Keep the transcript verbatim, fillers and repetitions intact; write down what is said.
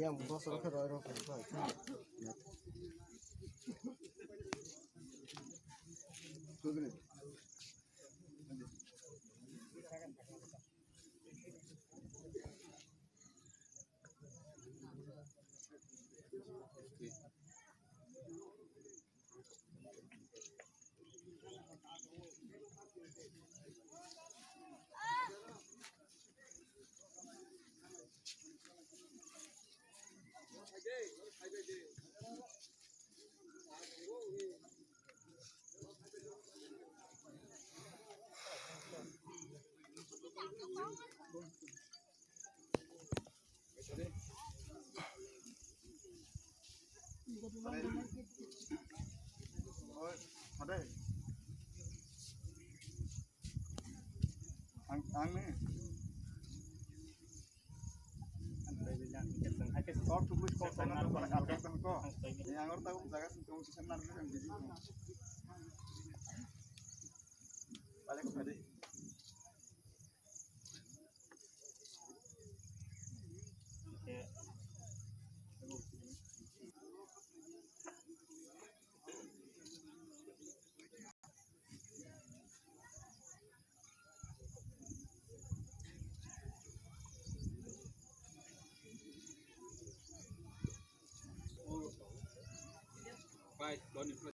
Yang bosor khe roi rok khe. Ang, ang ni. Kok tulis kok sana para alga tang ko. Yang orang tahu jaga sing kau kisah nang kan jadi. Balik tadi. Bye.